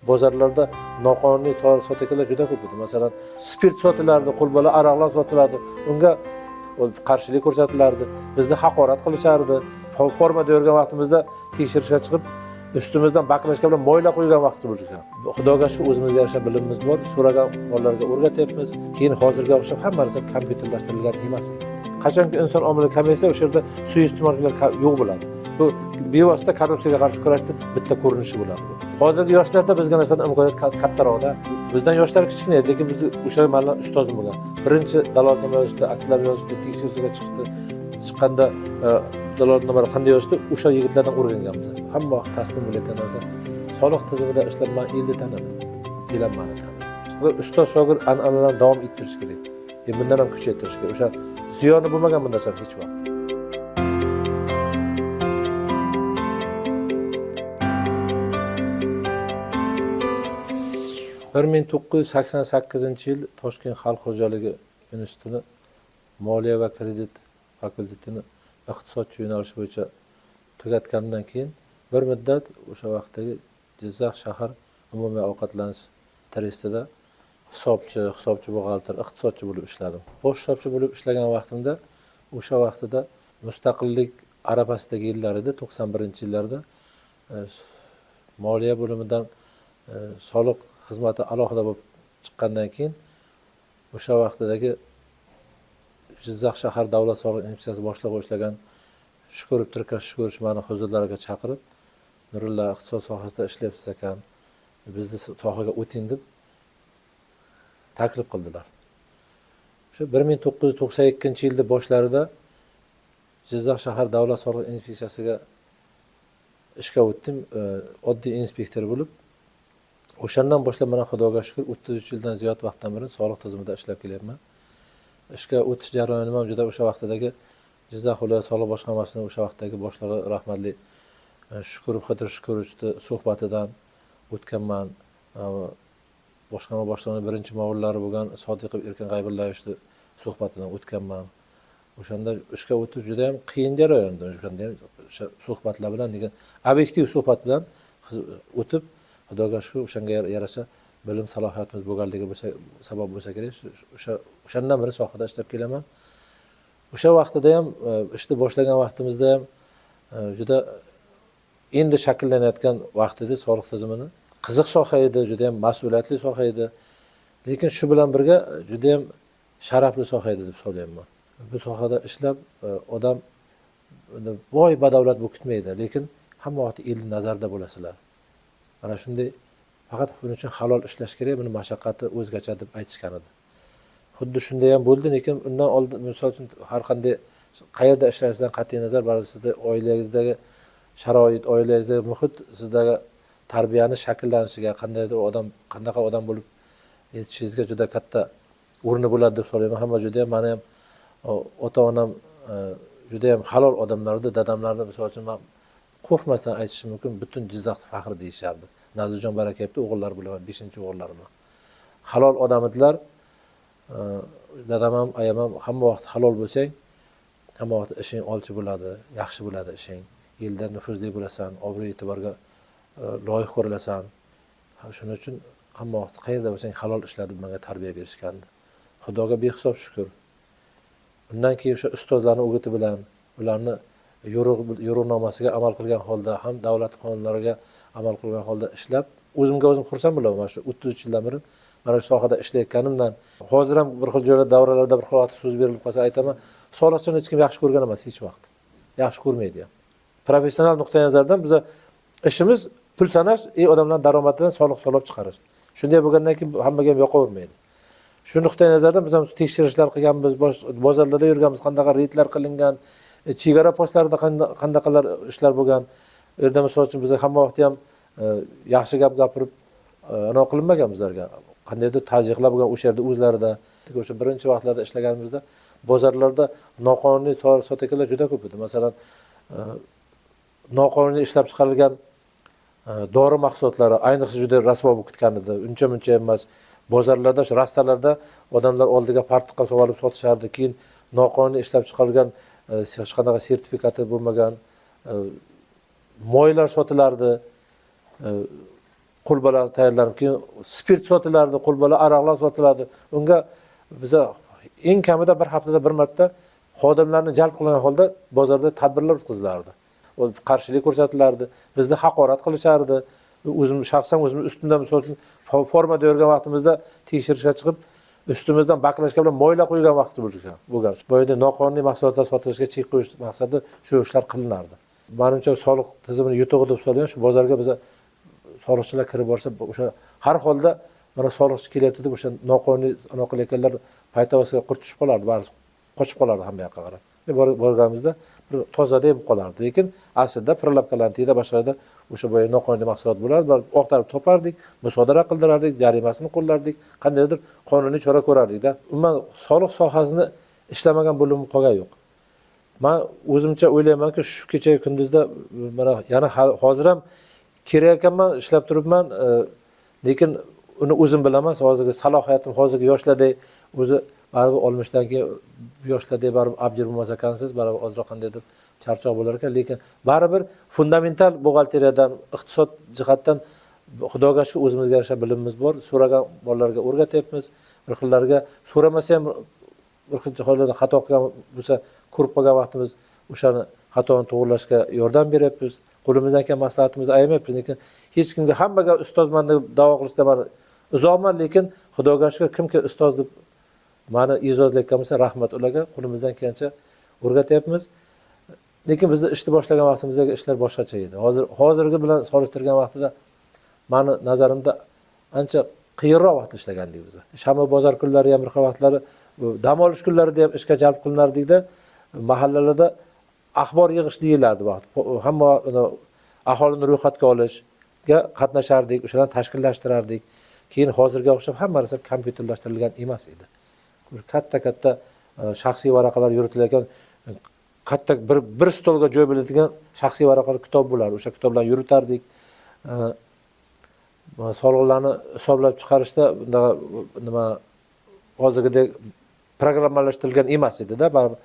Bozorlarda noqonuniy tovar sotayotganlar juda ko'p edi. Masalan, spirt sotilardi, qo'lbola aroqlar sotilardi. Unga qarshilik ko'rsatilardi. Bizni haqorat qilishardi. Formada yurgan vaqtimizda tekshirishga chiqib, ustimizdan baklashka bilan moyla quygan vaqti bo'lgan. Xudoga shukur, o'zimizga yarasha bilimimiz bor, so'ragan bolalarga o'rgatyapmiz. Keyin hozirga o'xshab hamma narsa kompyuterlashtirilgan emas edi. Qachonki inson omili kamaysa, o'sha yerda suiiste'molchilar yo'q bo'ladi. Bu bevosita korrupsiyaga qarshi kurashni bitta ko'rinishi bo'ladi. Hozirgi yoshlarda bizga nisbatan imkoniyat kattaroqda. Bizdan yoshlar kichkina edi, lekin bizni o'sha mahal ustozim bo'lgan. Birinchi dalolatnoma yozishdi, aktlar yozishdi, tekshirishga chiqdi. Chiqqanda dalolatnomalar qanday yozishdi, o'sha yigitlardan o'rganganmiz. Hamma vaqt taslim bo'layotgan narsa soliq tizimida ishlab man elni tanidim, el ham mani tanidi. Bu ustoz shogird an'analarni davom ettirish kerak. Bundan ham kuchaytirish kerak. O'sha ziyoni bo'lmagan bu narsani hech vaqt. 1988 yil Toshkent Xalq xo'jaligi institutini moliya va kredit fakultetini iqtisodchi yo'nalishi bo'yicha tugatganimdan keyin bir muddat o'sha vaqtdagi Jizzax shahar umumiy ovqatlanish trestida hisobchi, hisobchi buxgalter, iqtisodchi bo'lib ishladim. Bosh hisobchi bo'lib ishlagan vaqtimda o'sha vaqtida mustaqillik arafasidagi yillar edi, 91-yillarda moliya bo'limidan soliq xizmati alohida bo'lib chiqqandan keyin o'sha vaqtidagi Jizzax shahar davlat soliq inspeksiyasi boshlig'i ishlagan Shukurov Tirkash Shukurovich mani huzurlariga chaqirib, Nurullo, iqtisod sohasida ishlayapsiz ekan, bizni sohaga o'ting deb taklif qildilar. O'sha 1992-yilda boshlarida Jizzax shahar davlat soliq inspeksiyasiga ishga o'tdim, oddiy inspektor bo'lib. O'shandan boshlab mana Xudoga shukur 33 yildan ziyod vaqtdan beri soliq tizimida ishlab kelyapman. Ishga o'tish jarayonim ham juda o'sha vaqtidagi Jizzax viloyat soliq boshqarmasining o'sha vaqtdagi boshlig'i rahmatli Shukurov Xidir Shukurovichni suhbatidan o'tganman. Boshqarma boshlig'ining birinchi muovinlari bo'lgan Sodiqov Erkin G'aybullayevichni suhbatidan o'tganman. O'shanda ishga o'tish juda ham qiyin jarayon edi. O'shanda ham o'sha suhbatlar bilan, degan obyektiv suhbat bilan o'tib, Xudoga shukur o'shanga yarasha bilim salohiyatimiz bo'lganligi bo'lsa sabab bo'lsa kerak. O'sha o'shandan beri sohada ishlab kelaman. O'sha vaqtida ham ishni boshlagan vaqtimizda ham juda endi shakllanayotgan vaqt edi soliq tizimini. Qiziq soha edi, juda ham mas'uliyatli soha edi. Lekin shu bilan birga juda ham sharafli soha edi deb hisoblayman. Bu sohada ishlab odam boy badavlat bo'lib ketmaydi, lekin hamma vaqt elning nazarida bo'lasizlar. Mana shunday faqat buning uchun halol ishlash kerak, buni mashaqqati o'zgacha deb aytishgan edi. Xuddi shunday ham bo'ldi, lekin undan oldin misol uchun har qanday qayerda ishlashingizdan qat'iy nazar baribir sizni oilangizdagi sharoit, oilangizdagi muhit sizdagi tarbiyani shakllanishiga, qandaydir odam, qanaqa odam bo'lib yetishishingizga juda katta o'rni bo'ladi deb hisoblayman. Hamma juda ham mani ham ota-onam juda ham halol odamlar edi. Dadamlarni misol uchun men qo'rqmasdan aytishim mumkin, butun Jizzax faxri deyishardi. Nazirjon Barakayevning o'g'illari bo'laman, 5-o'g'illariman. Halol odam edilar. Dadam ham, ayam ham hamma vaqt halol bo'lsang, hamma vaqt ishing olchi bo'ladi, yaxshi bo'ladi ishing. Elda nufuzli bo'lasan, obro' e'tiborga loyiq ko'rilasan. Shuning uchun hamma vaqt qayerda bo'lsang halol ishla deb menga tarbiya berishgandi. Xudoga behisob shukr. Undan keyin o'sha ustozlarning o'giti bilan ularni yo'riqnomasiga amal qilgan holda ham davlat qonunlariga amal qilgan holda ishlab, o'zimga o'zim xursand bo'laman. Mana shu 33 yildan beri mana shu sohada ishlayotganimdan hozir ham bir xil joylarda, davralarda bir xil vaqt so'z berilib qolsa aytaman, soliqchini hech kim yaxshi ko'rgan emas hech vaqt. Yaxshi ko'rmaydi ham. Professional nuqtai nazardan biza ishimiz pul sanash, odamlar daromadidan soliq solib chiqarish. Shunday bo'lgandan keyin hammaga ham yoqavermaydi. Shu nuqtai nazardan biz ham tekshirishlar qilganmiz, bozorlarda yurganmiz, qanaqa reydlar qilingan, chegara postlarida qandaqalar ishlar bo'lgan. U yerda misol uchun biz hamma vaqt ham yaxshi gap gapirib, anaqa qilinmagan bizlarga. Qandaydir tazyiqlar bo'lgan o'sha yerda o'zlarida. O'sha birinchi vaqtlarda ishlaganimizda bozorlarda noqonuniy tovar sotayotganlar juda ko'p edi. Masalan, noqonuniy ishlab chiqarilgan dori mahsulotlari ayniqsa juda rasvo bo'lib ketgan edi. Uncha muncha emas. Bozorlarda, shu rastalarda odamlar oldiga partiqqa solib sotishardi. Keyin noqonuniy ishlab chiqarilgan, hech qanaqa sertifikati bo'lmagan moylar sotilardi. Qo'lbola tayyorlanib, keyin spirt sotilardi, qo'lbola aroqlar sotiladi. Unga biza eng kamida bir haftada bir marta xodimlarni jalb qilgan holda bozorda tadbirlar o'tkazilardi. Qarshilik ko'rsatilardi, bizni haqorat qilishardi. O'zim shaxsan o'zim ustimdan, misol uchun, formada yurgan vaqtimizda tekshirishga chiqib, ustimizdan baklashka bilan moyla qo'ygan vaqti bo'lgan. Boyada noqonuniy mahsulotlar sotilishiga chek qo'yish maqsadida shu ishlar qilinardi. Manimcha, soliq tizimini yutug'i deb hisoblayman shu bozorga biza soliqchilar kirib borsa, o'sha har holda mana soliqchi kelyapti deb o'sha noqonuniy anaqa qilayotganlar paytavasiga qurt tushib qolardi, bari qochib qolardi hamma yoqqa qarab. Borganimizda bir tozadek bo'lib qolardi, lekin aslida прилавка larni tagida, boshqa yerda o'sha boya noqonuniy mahsulot bo'lardi. Borib oqtarib topardik, musodara qildirardik, jarimasini qo'llardik, qandaydir qonuniy chora ko'rardikda. Umuman soliq sohasini ishlamagan bo'lim qolgani yo'q. Man o'zimcha o'ylaymanki, shu kecha kunduzda mana yana hozir ham kerak ekanman, ishlab turibman, lekin uni o'zim bilaman, hozirgi salohiyatim hozirgi yoshlardek o'zi baribir 60dan keyin yoshlardek baribir abjir bo'lmas ekansiz, baribir ozroq qandaydir charchoq bo'lar ekan, lekin baribir fundamental buxgalteriyadan, iqtisod jihatdan, xudoga shukur, o'zimizga yarasha bilimimiz bor. So'ragan bolalarga o'rgatyapmiz, bir xillarga so'ramasa ham bir xil hollarda xato qilgan bo'lsa, ko'rib qolgan vaqtimiz o'shani xatoni to'g'irlashga yordam beryapmiz, qo'limizdan kelgan maslahatimizni ayamayapmiz. Lekin hech kimga, hammaga ustozman deb da'vo qilishdan man uzoqman, lekin xudoga shukur, kimki ustoz deb mani e'zozlayotgan bo'lsa, rahmat ularga, qo'limizdan kelgancha o'rgatyapmiz. Lekin bizni ishni boshlagan vaqtimizdagi ishlar boshqacha edi. Hozir hozirgi bilan solishtirgan vaqtida mani nazarimda ancha qiyinroq vaqtda ishlagandik biz. Shanba bozor kunlari ham, bir xil vaqtlari dam olish kunlarida ham ishga jalb qilinardikda. Mahallalarda axbor yig'ish deyilardi vaqt, hamma aholini ro'yxatga olishga qatnashardik, o'shalarni tashkillashtirardik. Keyin hozirga o'xshab hamma narsa kompyuterlashtirilgan emas edi. Katta katta shaxsiy varaqalar yuritilayotgan, katta bir stolga joy bo'ladigan shaxsiy varaqalar, kitob bo'lardi, o'sha kitoblarni yuritardik. Soliqlarni hisoblab chiqarishda bunaqa nima, hozirgidek programmalashtirilgan emas edida baribir.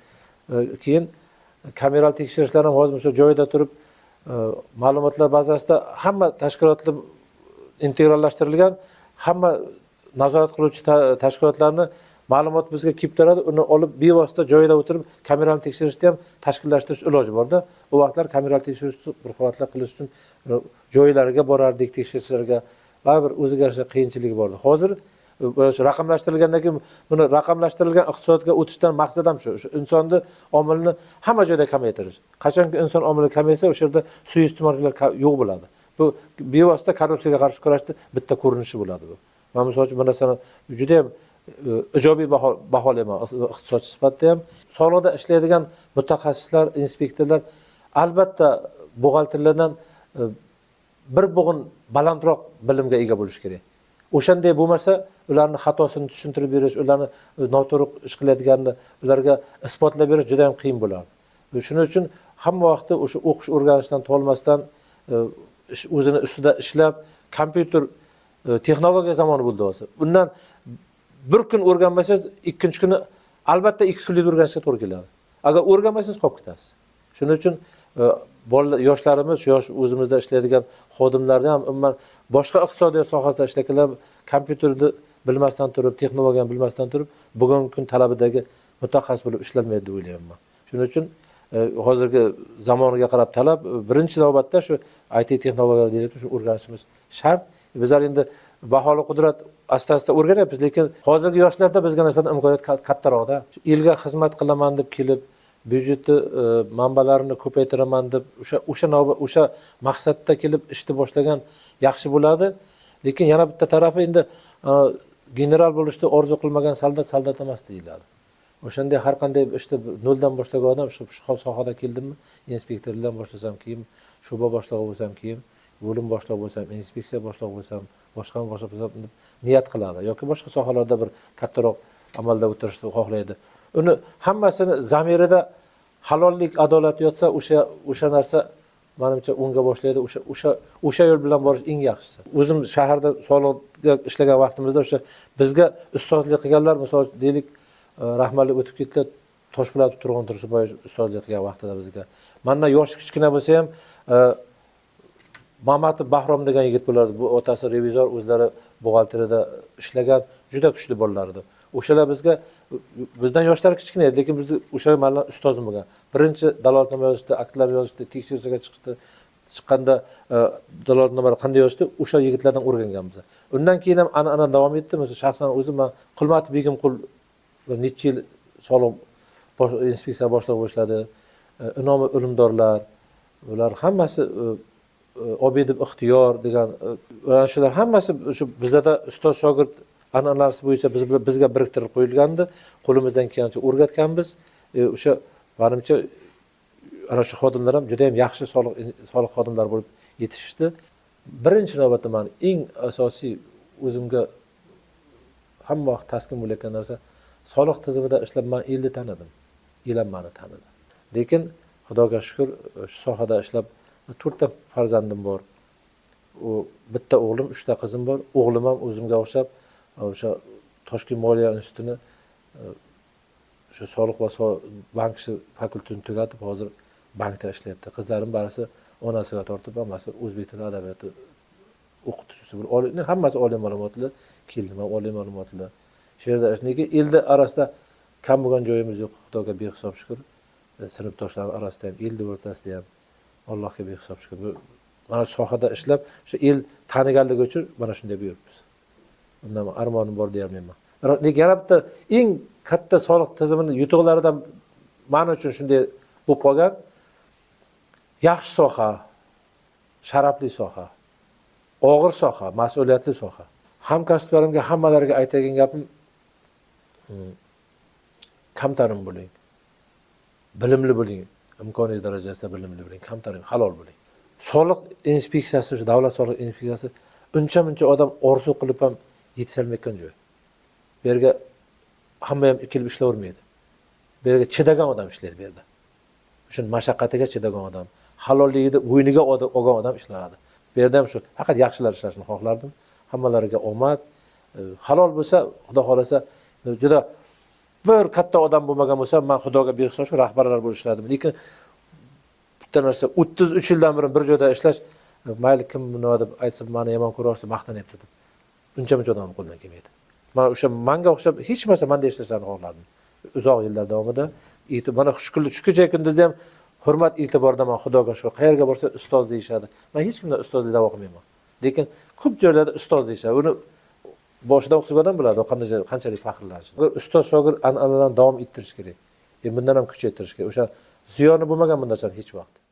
Keyin kameral tekshirishlar ham hozir o'sha joyida turib, ma'lumotlar bazasida hamma tashkilotlar integrallashtirilgan, hamma nazorat qiluvchi tashkilotlarni ma'lumot bizga kelib turadi, uni olib bevosita joyida o'tirib kamerani tekshirishni ham tashkillashtirish iloji borda. U vaqtlar kameral tekshirish bir holatlar qilish uchun joylariga borardik tekshirishlarga, baribir o'ziga yarasha qiyinchiligi bor edi. Hozir shu raqamlashtirilgandan keyin, buni raqamlashtirilgan iqtisodga o'tishdan maqsad ham shu, o'sha insonni omilini hamma joyda kamaytirish. Qachonki inson omili kamaysa, o'sha yerda suiiste'molchilar yo'q bo'ladi. Bu bevosita korrupsiyaga qarshi kurashni bitta ko'rinishi bo'ladi bu. Man misol uchun bu narsani judayam ijobiy baholayman iqtisodchi sifatida ham. Soliqda ishlaydigan mutaxassislar, inspektorlar albatta buxgalterlardan bir bo'g'in balandroq bilimga ega bo'lishi kerak. O'shanday bo'lmasa, ularni xatosini tushuntirib berish, ularni noto'g'ri ish qilayotganini ularga isbotlab berish juda ham qiyin bo'ladi. Shuning uchun hamma vaqtda o'sha o'qish o'rganishdan tolmasdan, o'zini ustida ishlab, kompyuter, texnologiya zamoni bo'ldi hozir. Bundan bir kun o'rganmasangiz, ikkinchi kuni albatta 2 kunlik o'rganishga to'g'ri keladi. Agar o'rganmasangiz, qolib ketasiz. Shuning uchun bolalar, yoshlarimiz, shu yosh o'zimizda ishlaydigan xodimlarni ham, umuman boshqa iqtisodiyot sohasida ishlayotganlar kompyuterni bilmasdan turib, texnologiyani bilmasdan turib, bugungi kun talabidagi mutaxassis bo'lib ishlolmaydi deb o'ylayapman. Shuning uchun hozirgi zamoniga qarab talab, birinchi navbatda shu IT texnologiyalar deyiladi, shu o'rganishimiz shart. Bizlar endi baholi qudrat asta asta o'rganyapmiz, lekin hozirgi yoshlarda bizga nisbatan imkoniyat kattaroqda. Elga xizmat qilaman deb kelib, byudjetni manbalarini ko'paytiraman deb o'sha navbat, o'sha maqsadda kelib ishni boshlagan yaxshi bo'ladi. Lekin yana bitta tarafi endi, general bo'lishni orzu qilmagan soldat soldat emas deyiladi. O'shanday har qanday ishni noldan boshlagan odam shu sohada keldimmi, inspektordan boshlasam, keyin shu'ba boshlig'i bo'lsam, keyin bo'lim boshlig'i bo'lsam, inspeksiya boshlig'i bo'lsam, boshqarma boshlig'i bo'lsam deb niyat qiladi yoki boshqa sohalarda bir kattaroq amalda o'tirishni xohlaydi. Uni hammasini zamirida halollik, adolat yotsa, o'sha narsa manimcha o'ngga boshlaydi. O'sha yo'l bilan borish eng yaxshisi. O'zim shaharda soliqda ishlagan vaqtimizda o'sha bizga ustozlik qilganlar, misol deylik, rahmatli o'tib ketdilar, Toshpo'latov Turg'un Tursunboyev ustozlik qilgan vaqtida bizga, mandan yoshi kichkina bo'lsa ham, Mamatov Bahrom degan yigit bo'lardi. Bu otasi revizor, o'zlari buxgalteriyada ishlagan, juda kuchli bolalar edi. O'shalar bizga, bizdan yoshlari kichkina edi, lekin bizni o'sha mana ustozim bo'lgan. Birinchi dalolatnoma yozishdi, aktlar yozishdi, tekshirishga chiqdi. Chiqqanda dalolatnomalar qanday yozishdi, o'sha yigitlardan o'rganganmiz. Undan keyin ham ana davom etdi. Masalan, shaxsan o'zim man Qulmatov Begimqul bir necha yil soliq inspeksiya boshlig'i bo'lib ishladi. Inomov Ilimdorlar, bular hammasi Obidov Ixtiyor degan ana shular hammasi shu bizlarda ustoz shogird an'anasi bo'yicha bizga biriktirib qo'yilgandi. Qo'limizdan kelgancha o'rgatganmiz. O'sha manimcha ana shu xodimlar ham juda ham yaxshi soliq xodimlari bo'lib yetishishdi. Birinchi navbatda man eng asosiy o'zimga hamma vaqt taskin bo'layotgan narsa, soliq tizimida ishlab man elni tanidim, el ham mani tanidi. Lekin Xudoga shukur, shu sohada ishlab 4ta farzandim bor. U bitta o'g'lim, 3ta qizim bor. O'g'lim ham o'zimga o'xshab o'sha Toshkent moliya institutini o'sha soliq va bank fakultetini tugatib, hozir bankda ishlayapti. Qizlarim barisi onasiga tortib, hammasi o'zbek tili adabiyoti o'qituvchisi bo'lib, hammasi oliy ma'lumotli, keldim ham oliy ma'lumotli. Shu yerda lekin elni orasida kam bo'lgan joyimiz yo'q, Xudoga behisob shukur. Sinfdoshlar orasida ham, elni o'rtasida ham Allohga behisob shukur. Bu mana shu sohada ishlab, shu el taniganligi uchun mana shunday buyuribmiz. Undan armonim bor deyolmayman. Lekin yana bitta eng katta soliq tizimini yutuqlaridan men uchun shunday bo'lib qolgan, yaxshi soha, sharafli soha, og'ir soha, mas'uliyatli soha. Hamkasblarimga, hammalariga aytadigan gapim, kamtarin bo'ling, bilimli bo'ling, imkoniyat darajasida bilimli bo'ling, kamtarin, halol bo'ling. Soliq inspeksiyasi, shu davlat soliq inspeksiyasi uncha muncha odam orzu qilib ham yetisholmayotgan joy. Bu yerga hamma ham kelib ishlayvermaydi. Bu yerga chidagan odam ishlaydi bu yerda. Shuni mashaqqatiga chidagan odam, halolligini bo'yniga olgan odam ishlanadi. Bu yerda ham shu faqat yaxshilar ishlashini xohlardim. Hammalariga omad. Halol bo'lsa, Xudo xohlasa, juda bir katta odam bo'lmagan bo'lsam, man Xudoga behisob shu rahbarlar bo'lib ishladim. Lekin bitta narsa, 33 yildan beri bir joyda ishlash, mayli kim nima deb aytsa, mani yomon ko'rarsa, maqtanyapti deb. Uncha muncha odamni qo'lidan kelmaydi. Man o'sha manga o'xshab hech bo'lmasa manda ishlashlarini xohlardim. Uzoq yillar davomida mana shu kecha kunduzda ham hurmat e'tibordaman, Xudoga shukur. Qayerga borsa ustoz deyishadi. Men hech kimdan ustozlik da'vo qilmayman. Lekin ko'p joylarda ustoz deyishadi. Uni boshidan o'qitgan odam biladi, qanchalik faxrlanishini. Ustoz shogird an'analarni davom ettirish kerak. Bundan ham kuchaytirish kerak. O'sha ziyoni bo'lmagan bu narsani hech vaqt.